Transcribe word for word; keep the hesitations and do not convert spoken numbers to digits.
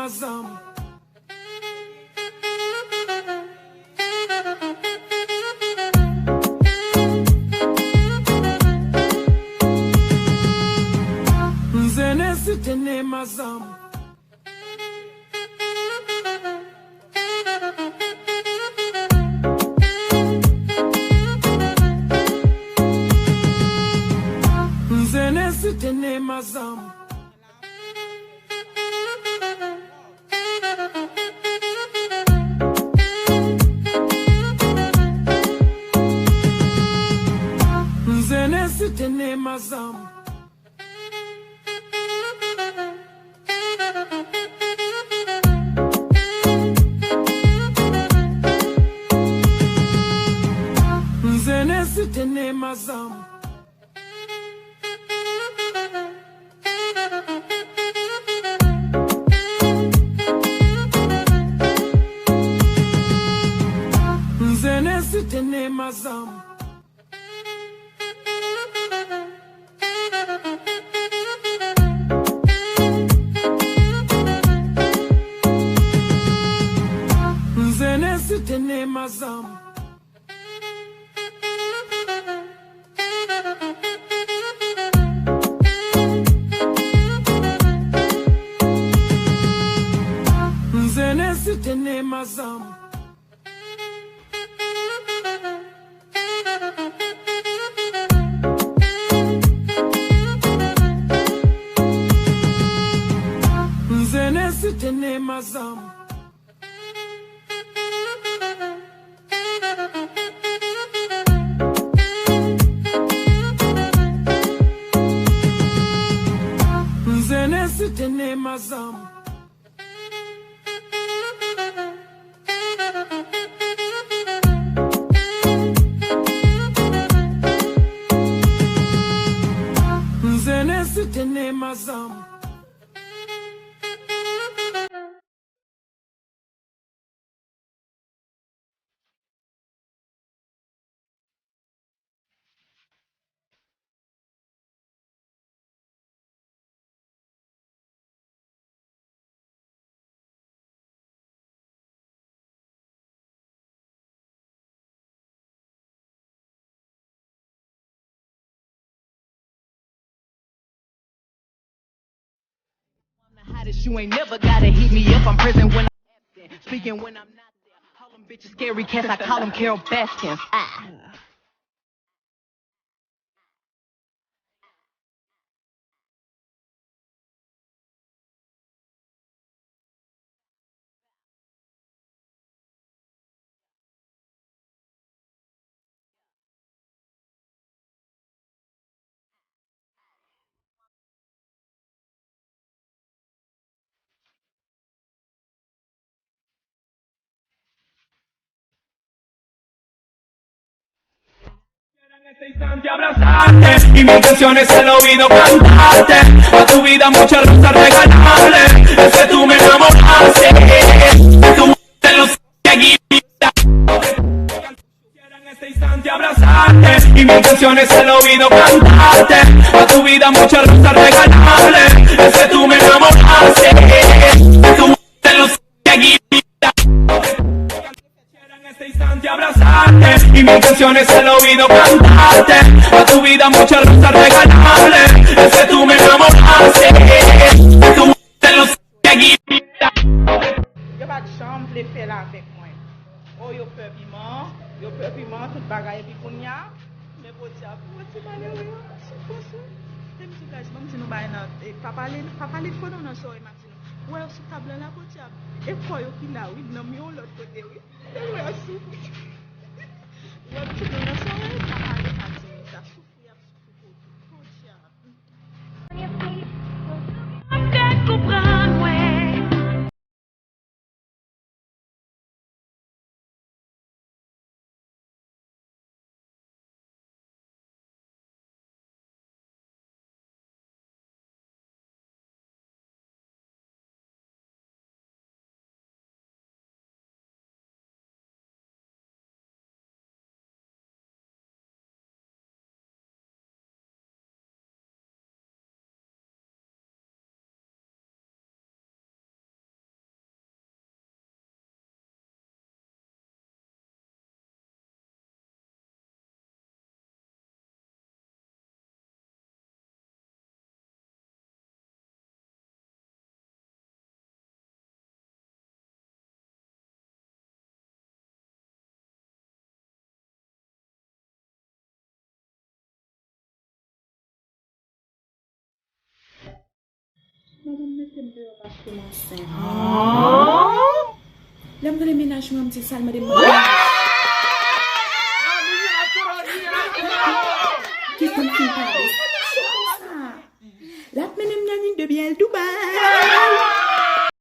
mazanm. Mzene si tene mazanm. Mzene si tene mazanm. Mzene si tene mazanm. Mzene si tene mazanm. Mzene si tene mazanm. Mzene si tene mazanm. Mzene si tene mazanm. Mzene si tene mazanm. Mzene si tene mazanm. Mzene si tene mazanm. I'm the hottest, you ain't never gotta hit me up. I'm present when I'm absent, speaking when I'm not there. Call 'em bitches scary cats, I call 'em Carole Baskins. Ah. Quieran este instante abrazarte y mil canciones al oído cantarte. A tu vida muchas rosas regalarle. Es que tú me enamoraste. Tú te lo que aquí. Quisiera en este instante abrazarte y mil canciones al oído cantarte. A tu vida muchas rosas regalarle. Es que tú me enamoraste. Tú te lo que aquí. Quisiera en este instante abrazarte y mil canciones al oído cantarte. A tu vida muchas rosas regalarle. Es que tú me enamoraste. Tú te lo que aquí. Yo pa t janm vle fè l avèk mwen. O, yo pè piman, yo pè piman, tout bagay. Epi kounye a, men podyab, wè ti malere a, sou fòs ou. E m di, guys, ban m di nou bagay nan, e, pa pale, pa pale fò non nan zòrèy m ap di nou. Wè yo sou tab lan la, podyab. E kò yo ki la, wi, nanm yo lòt kote, wi. E wè yo soufri. Wè m di nou nan zòrèy, pa pale, pa di nou sa, soufri y ap soufri pou, podyab. Lè m tande mennaj mwen, m di sa l mande m mande. Ki tann fin pale. Sa mache konsa. L ap mennen m nan nin de byèl Dubai.